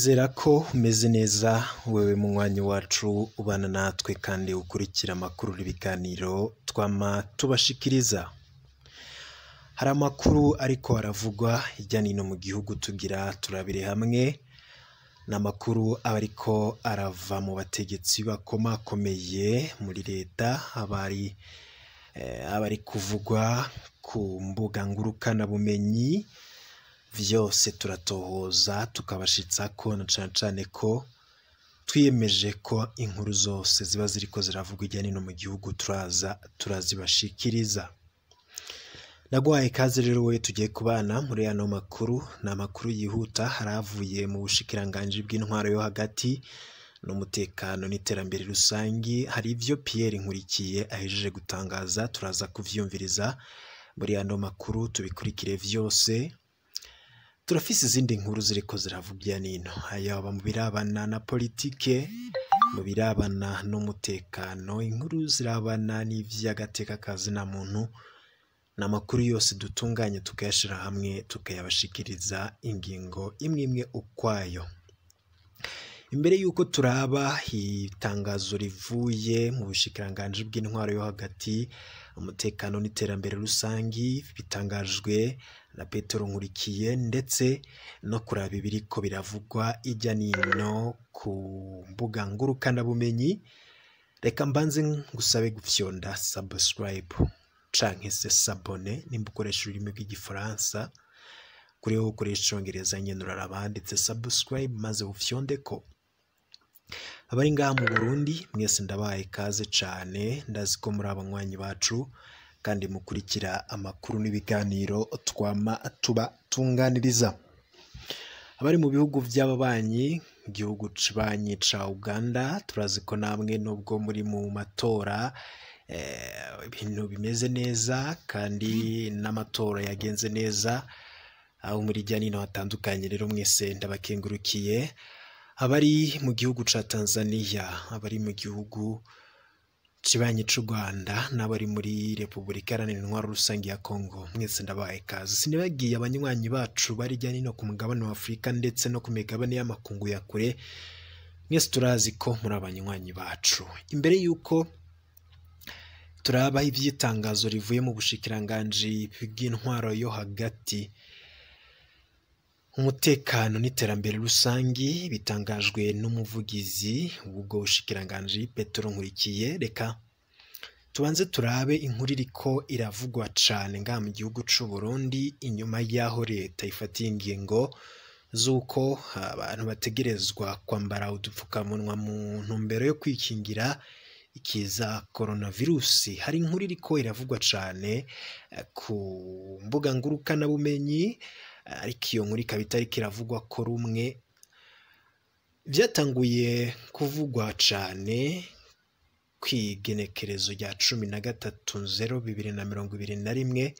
Ndizera ko umeze neza wewe munywanyi wacu ubana natwe kandi ukurikira amakuru n'ibiganiro twama tubashikiriza. Hari amakuru ariko aravugwa hirya no hino mu gihugu tugira turabire hamwe, ni amakuru aba ariko arava mu bategetsi bakomakomeye muri leta, aba ari kuvugwa ku mbuga ngurukanabumenyi, vyose turatohoza tukabashitsako na cane cane ko twiyemeje ko inkuru zose ziba ziriko ziravugwa hirya no hino mu gihugu turaza turazibashikiriza. Ndaguhaye ikaze rero wewe tugiye kubana muri ano makuru, ni amakuru yihuta haravuye mu bushikiranganji bw'intwaro yo hagati n'umutekano n'iterambere rusangi, hari ivyo Pierre Nkurikiye ahejeje gutangaza, turaza kuvyumviriza muri ano makuru tubikurikire vyose. Turafise izindi nkuru ziriko ziravugwa nino, yaba mu birabana na politike, mu birabana n'umutekano, inkuru zirabana n'ivy'agateka ka zina muntu, ni amakuru yose dutunganye tukayashira hamwe tukayabashikiriza ingingo imwe imwe ukwayo. Imbere y'uko turaba itangazo rivuye mu bushikiranganji bw'intwaro yo hagati, umutekano n'iterambere rusangi, bitangajwe na Petero Nkurikiye, ndetse no kuraba ibiriko biravugwa hirya nino ku mbuga ngurukanabumenyi, reka mbanze ngusabe gufyonda subscribe canke se s'abonner nimba ukoresha ururimi rw'igifaransa, kuri wowe ukoresha icongereza nyene uraraba handitse subscribe maze ufyondeko. Abari ngaha mu Burundi mwese ndabahaye ikaze cane, ndazi ko muri abanywanyi bacu kandi mukurikira amakuru n'ibiganiro twama tubatunganiriza. Abari mu bihugu vy'ababanyi, igihugu cibanyi ca Uganda, turazi ko namwe nubwo muri mu matora ibintu bimeze neza kandi n'amatora yagenze neza, aho muri hirya nino hatandukanye rero mwese ndabakengurukiye. Abari mu gihugu ca Tanzania, abari mu gihugu cibanyi c'u Rwanda n'abari muri Repubulika Iharanira Intwaro Rusangi ya Congo, mwese ndabahaye ikaze. Sinibagiye abanywanyi bacu bari hirya nino ku mugabane wa Afurika ndetse no ku migabane y'amakungu ya kure, mwese turazi ko muri abanywanyi bacu. Imbere y'uko turaba ivy'itangazo rivuye mu bushikiranganji bw'intwaro yo hagati, umutekano n'iterambere rusangi, bitangajwe n'umuvugizi w'ubwo bushikiranganji Petero Nkurikiye, reka tubanze turabe inkuru iriko iravugwa cane ngaha mu gihugu c'u Burundi, inyuma y'aho leta ifatiye ingingo z'uko abantu bategerezwa kwambara udupfukamunwa mu ntumbero yo kwikingira ikiza coronavirusi. Hari inkuru iriko iravugwa cane ku mbuga ngurukanabumenyi, ariko iyo nkuru ikaba itariko iravugwa ko rumwe. Vyatanguye kuvugwa cane kw'igenekerezo rya 13/0/2021,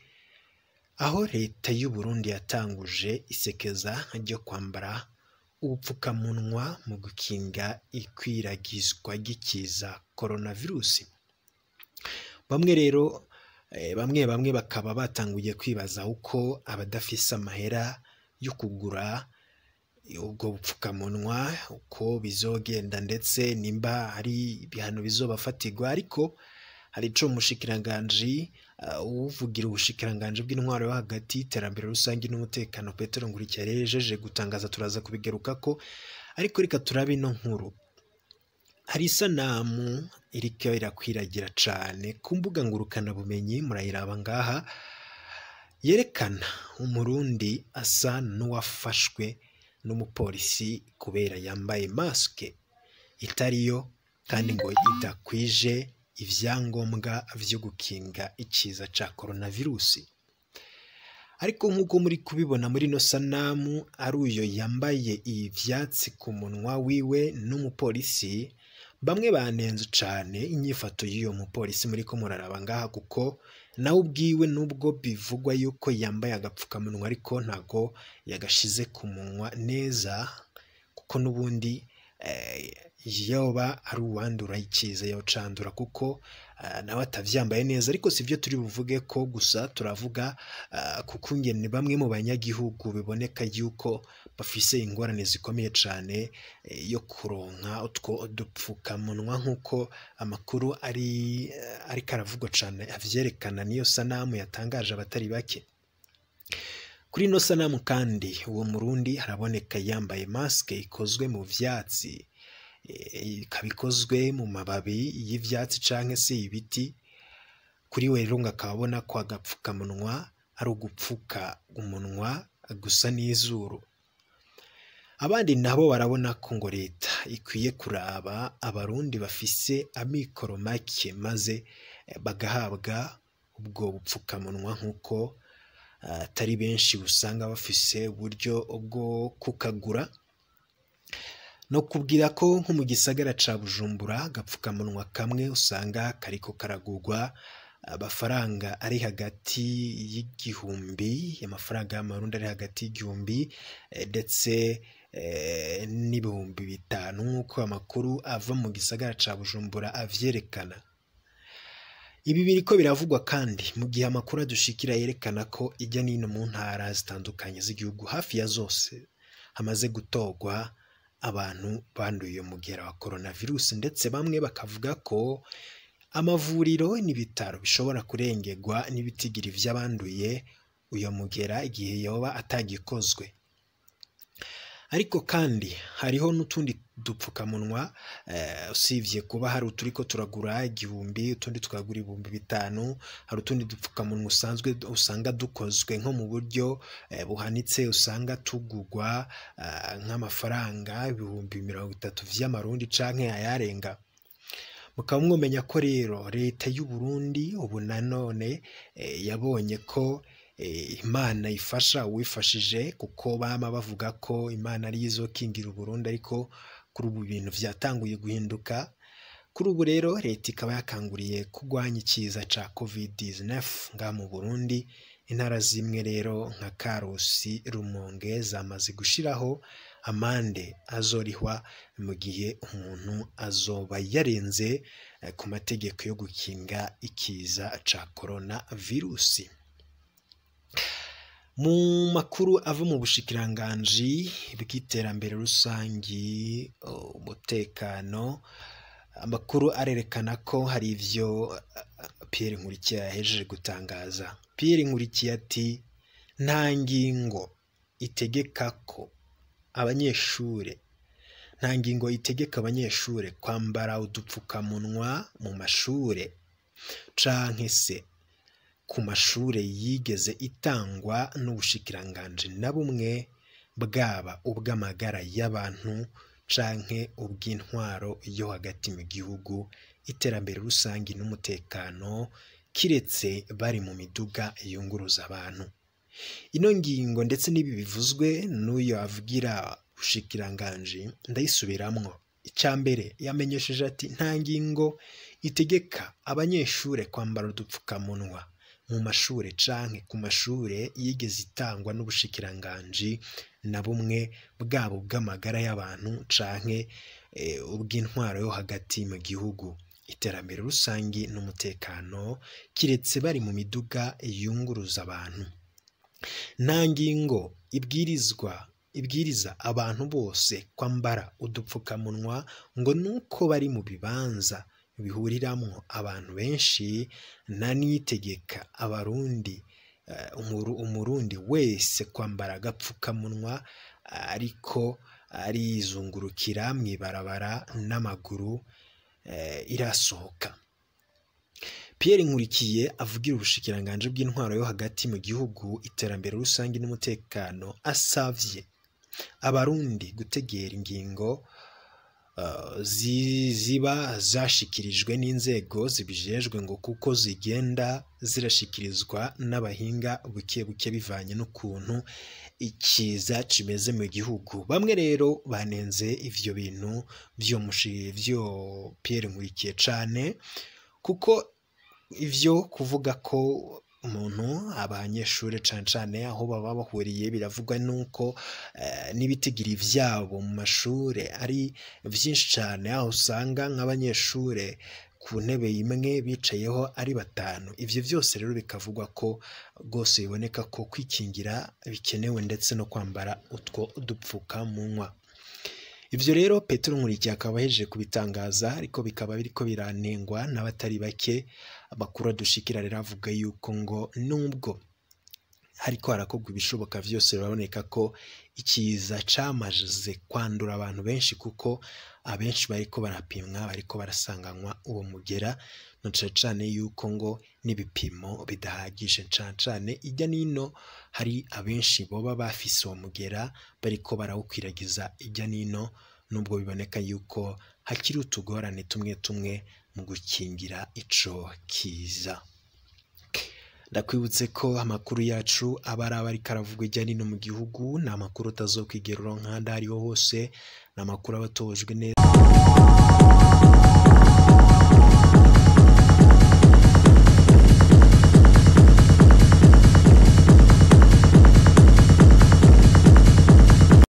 aho leta y'u Burundi yatanguje isekeza ryo kwambara ubupfukamunwa mu gukinga ikwiragizwa ry'ikiza coronavirusi. Bamwe rero bamwe bamwe bakaba batanguye kwibaza uko abadafise amahera yo kugura ubwo bupfukamunwa uko bizogenda, ndetse nimba hari ibihano bizobafatirwa. Ariko hari ico umushikiranganji uwuvugira ubushikiranganji bw'intwaro yo hagati, iterambere rusangi n'umutekano Petero Nkurikiye yahejeje gutangaza, turaza kubigarukako. Ariko reka turabe ino nkuru. Hari isanamu iriko irakwiragira cane ku mbuga ngurukanabumenyi, murayiraba ngaha, yerekana umurundi asa n'uwafashwe n'umupolisi kubera yambaye maske itariyo kandi ngo idakwije ivyangombwa vyo gukinga ikiza ca coronavirusi. Ariko nk'uko muri kubibona muri ino sanamu, ari uyo yambaye ivyatsi ku munwa wiwe n'umupolisi, bamwe banenze cane inyifato y'uyo mupolisi muriko muraraba ngaha, kuko nawe ubwiwe nubwo bivugwa yuko yambaye agapfukamunwa ariko ntago yagashize ku munwa neza, kuko n'ubundi yoba ari uwandura ikiza yocandura kuko nawe atavyambaye neza. Ariko sivyo turi buvuge ko gusa turavuga kuko ingene bamwe mu banyagihugu biboneka yuko bafise ingorane zikomeye cane yo kuronka utwo dupfukamunwa, nk'uko amakuru ari ariko aravugwa cane avyerekana. Niyo sanamu yatangaje abatari bake. Kuri ino sanamu kandi uwo Murundi haraboneka yambaye maske ikozwe mu vyatsi, ikaba ikozwe mu mababi y'ivyatsi canke se ibiti. Kuri we rero ngo akaba abona ko agapfukamunwa ari ugupfuka umunwa gusa n'izuru. Abandi nabo barabona ko ngo leta ikwiye kuraba abarundi bafise amikoro make maze bagahabwa ubwo bupfukamunwa, nk'uko atari benshi usanga bafise uburyo bwo kukagura. No kubwira ko nko mu gisagara ca Bujumbura agapfukamunwa kamwe usanga kariko karagurwa amafaranga ari hagati y'igihumbi, amafaranga y'amarundi ari hagati y'igihumbi ndetse n'5,000, nk'uko amakuru ava mu gisagara ca Bujumbura avyerekana. Ibi biriko biravugwa kandi mu gihe amakuru adushikira yerekana ko ijya n'ino mu ntara zitandukanye z'igihugu hafi ya zose hamaze gutorwa abantu banduye umugera wa coronavirus, ndetse bamwe bakavuga ko amavuriro n'ibitaro bishobora kurengerwa n'ibitigiri vy'abanduye uyo mugera igihe yoba atagikozwe. Ariko kandi hariho n'utundi dupfukamunwa, usivye kuba hari uturiko turagura 1,000, utundi tukagura 5,000, hari utundi dupfukamunwa usanzwe usanga dukozwe nko mu buryo buhanitse, usanga tugurwa nk'amafaranga 30,000 vy'amarundi canke ayarenga. Mukaba mwomenya ko rero leta y'u Burundi ubu nanone yabonye ko Imana ifasha uwifashije, kuko bama bavuga ko Imana ariyo izokingira Uburundi, ariko kuri ubu ibintu vyatanguye guhinduka. Kuri ubu rero leta ikaba yakanguriye kurwanya ikiza ca COVID-19 ngaha mu Burundi. Intara zimwe rero nka Karusi, Rumonge zamaze gushiraho amande azorihwa mu gihe umuntu azoba yarenze ku mategeko yo gukinga ikiza ca coronavirus. Mu makuru ava mu bushikiranganji bw'iterambere rusangi, umutekano, amakuru arerekana ko hari ivyo Pierre Nkurikiye yahejeje gutangaza. Pierre Nkurikiye ati nta ngingo itegeka ko abanyeshure, nta ngingo itegeka abanyeshure kwambara udupfukamunwa mu mashure canke se ku mashure yigeze itangwa n'ubushikiranganji na bumwe, bwaba ubw'amagara y'abantu canke ubw'intwaro yo hagati mu gihugu, iterambere rusangi n'umutekano, kiretse bari mu miduga yunguruza abantu. Ino ngingo ndetse n'ibi bivuzwe n'uyo avugira ubushikiranganji ndayisubiramwo. Icya mbere yamenyesheje ati nta ngingo itegeka abanyeshure kwambara udupfukamunwa mu mashure canke ku mashure yigeze itangwa n'ubushikiranganji na bumwe, bwabo bw'amagara y'abantu canke ubw'intwaro yo hagati mu gihugu, iterambere rusangi n'umutekano, kiretse bari mu miduga yunguruza abantu. Nta ngingo ibwiriza abantu bose kwambara udupfukamunwa ngo nuko bari mu bibanza bihuriramwo abantu benshi, nta niyitegeka abarundi umurundi wese kwambara agapfukamunwa ariko arizungurukira mw'ibarabara n'amaguru irasohoka. Pierre Nkurikiye avugira ubushikiranganji bw'intwaro yo hagati mu gihugu, iterambere rusangi n'umutekano, asavye abarundi gutegera ingingo ziba zashikirijwe n'inzego zibijejwe, ngo kuko zigenda zirashikirizwa n'abahinga buke buke bivanye n'ukuntu ikiza kimeze mu gihugu. Bamwe rero banenze ivyo bintu vyo Pierre Nkurikiye cane, kuko ivyo kuvuga ko umuntu abanyeshure cane cane aho baba bahuriye biravugwa nuko n'ibitigiri vyabo mu mashure ari vyinshi cane, aho usanga nk'abanyeshure ku ntebe imwe bicayeho ari batanu. Ivyo vyose rero bikavugwa ko rwose biboneka ko kwikingira bikenewe ndetse no kwambara utwo dupfukamunwa. Ivyo rero Petero Nkurikiye akaba ahejeje kubitangaza, ariko bikaba biriko biranengwa n'abatari bake. Amakuru adushikira rero avuga yuko ngo nubwo hariko harakorwa ibishoboka vyose, biraboneka ko ikiza camaze kwandura abantu benshi, kuko abenshi bariko barapimwa bariko barasanganywa uwo mugera, na cane cane yuko ngo n'ibipimo bidahagije, cane cane irya nino hari abenshi boba bafise uwo mugera bariko barawukwiragiza irya nino, nubwo biboneka yuko hakiri utugorane tumwe tumwe mu gukingira ico kiza. Ndakwibutse ko amakuru yacu aba ari ariko aravugwa irya nino mu gihugu, ni amakuru utazokwigera uronka ahandi aho ariho hose, ni amakuru aba atojwe neza.